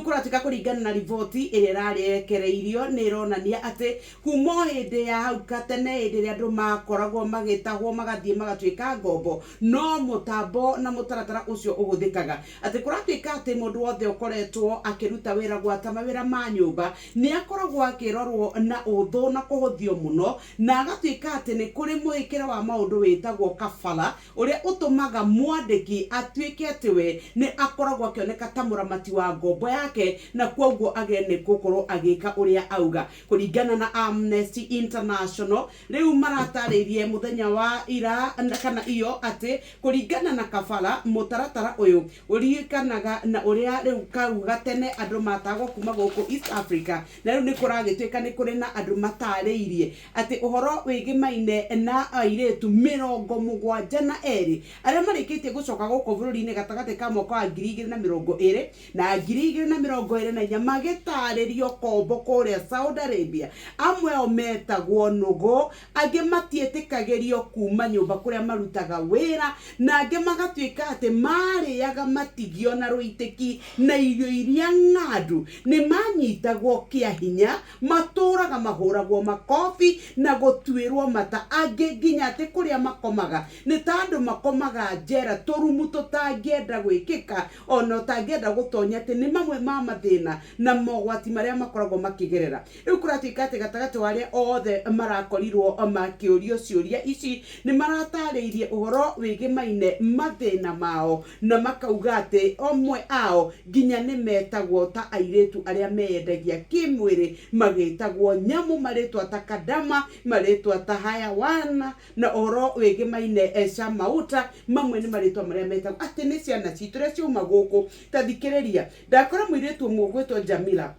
Kũratuĩka kũringana na riboti ĩrĩa ĩrarekereirio nĩ ĩronania atĩ kuma o hĩndĩ ya hau gatene hĩndĩ ĩrĩa andũ makoragwo magĩtahwo magathiĩ magatuĩka ngombo no mũtambo na mũtaratara ũcio ũhũthĩkaga atĩ kũratuĩka atĩ mũndũ wothe ũkoretwo akĩruta wĩra gwata mawĩra ma nyũmba nĩ akoragwo akĩrorwo na ũthũ na kũhũthio mũno na agatuĩka atĩ nĩ kũrĩ mũhĩkĩre wa maũndũ wĩtagwo kabala ũrĩa ũtũmaga mwandĩki atuĩke atĩ we nĩ akoragwo akĩoneka ta mũramati wa ngombo yake na kwoguo agĩe nĩ gũkorwo agĩka ũrĩa auga. Kũringana na Amnesty International, rĩu maratarĩirie mũthenya wa ira kana iyo atĩ kũringana na Kafala, mũtaratara ũyũ ũringanaga na ũrĩa rĩu kau gatene andũ matagwo kuma gũkũ East Africa na rĩu nĩ kũragĩtuĩka nĩ kũrĩ na andũ matarĩirie atĩ ũhoro wĩgĩmaine na airĩtu 72 arĩa marĩkĩtie gũcoka gũkũ bũrũri-inĩ gatagatĩ ka mwaka wa 2020 na 2024 magĩtarĩrio kombo kũrĩa Saudi Arabia. Amwe ao metagwo nũgũ, angĩ matiĩtĩkagĩrio kuma nyũmba kũrĩa marutaga wĩra, na angĩ magatuĩka atĩ marĩaga matigio na rũitĩki na irio iria ng'andu, nĩ manyitagwo kĩa hinya Matũũraga mahũũragwo makobi na gũtuĩrwo mata, angĩ nginya atĩ kũrĩa makomaga nĩ ta andũ makomaga njera, tũrumu tũtangĩenda gwĩkĩka o na ũtangĩenda gũtonya, atĩ nĩ mamwe ma mathĩna na mogwati marĩa makoragwo makĩgerera. Rĩu kũratuĩka atĩ gatagatĩ wa arĩa othe marakorirwo makĩũrio ciũria ici, nĩ maratarĩirie ũhoro wĩgĩmaine mathĩna mao na makauga atĩ amwe ao nginya nĩ metagwo ta airĩtu arĩa meyendagia kĩmwĩrĩ, magĩtagwo nyamũ, marĩtwa ta Kadama, marĩtwa ta Hayawana, na ũhoro wĩgĩmaine Shamauta, mamwe nĩ marĩtwa marĩa metagwo atĩ nĩ ciana citũ iria ciauma gũkũ. Ta thikĩrĩria, ndakora mũirĩtu ũmwe ũgwĩtwo Jamila,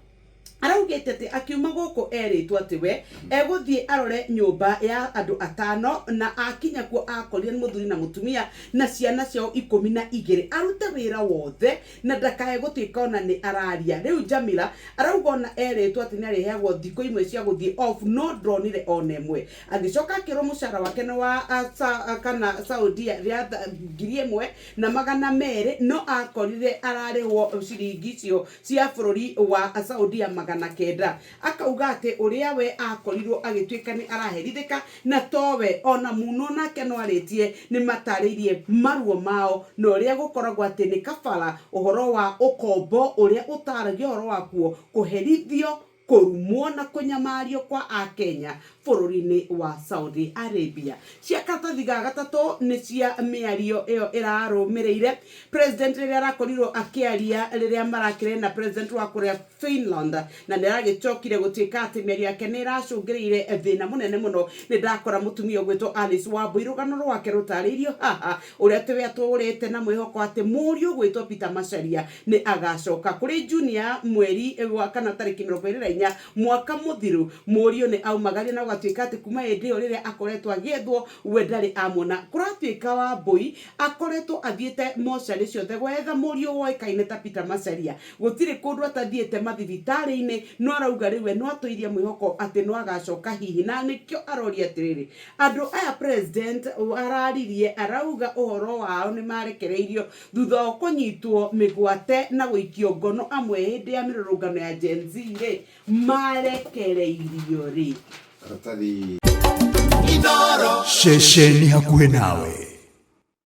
araugĩte atĩ akiuma gũkũ erĩtwo atĩ we egũthiĩ arore nyũmba ya andũ atano na akinya kuo akorire nĩ mũthuri na mũtumia na ciana ciao 12 arute wĩra wothe na ndakae gũtuĩka ona nĩ araria. Rĩu Jamila arauga ona erĩtwo atĩ nĩ arĩheagwo thikũ imwe cia gũthiĩ off no ndonire ona ĩmwe. Agĩcoka akĩrwo mũcara wake nĩ wa kana Saudia rĩa 1200 no akorire ararĩhwo ciringi icio cia bũrũri wa Saudia 900. Akauga atĩ ũrĩa we akorirwo agĩtuĩka nĩ araherithĩka na towe ona Muno nake no arĩtie nĩ matarĩirie maruo mao na ũrĩa gũkoragwo atĩ nĩ kabara ũhoro wa ũkombo ũrĩa ũtaragia ũhoro wakuo kũherithio kũrumwo na kũnyamario kwa Akenya bũrũri-inĩ wa Saudi Arabia. Cia karatathi ga gatatũ nĩ cia mĩario ĩyo ĩrarũmĩrĩire President rĩrĩa arakorirwo akĩaria rĩrĩa marakĩrĩ na President wa kũrĩa Finland na nĩ aragĩcokire gũtuĩka atĩ mĩario yake nĩ ĩracũngĩrĩire thĩna mũnene mũno. Nĩ ndakora mũtumia ũgwĩtwo Alice Wambui rũgano rwake rũtarĩirio haha ũrĩa atĩ we atũrĩte na mwĩhoko atĩ mũriũ ũgwĩtwo Peter Macharia nĩ agacoka kũrĩ Junior mweri wa kana tarĩki 24 mwaka mũthiru. Mũriũ nĩ aumagarire na gũgatuĩka atĩ kuma hĩndĩ ĩyo rĩrĩa akoretwo agĩethwo we ndarĩ amona. Kũratuĩka Wambũi akoretwo athiĩte mocarĩ ciothe gwetha mũriũ woĩkaine ta Peter Macharia. Gũtirĩ kũndũ atathiĩte mathibitarĩ-inĩ no arauga rĩu we no atũirie mwĩhoko atĩ no agacoka hihi na nĩkĩo aroria atĩrĩrĩ andũ aya President araririe arauga ũhoro wao nĩ marekereirio Thutha wa kũnyitwo mĩgwate na gũikio ngono amwe hĩndĩ ya mĩrũrũngano ya Gen Z rĩ, marekereirio rĩ? Karatathi. Ceceni hakuhĩ nawe.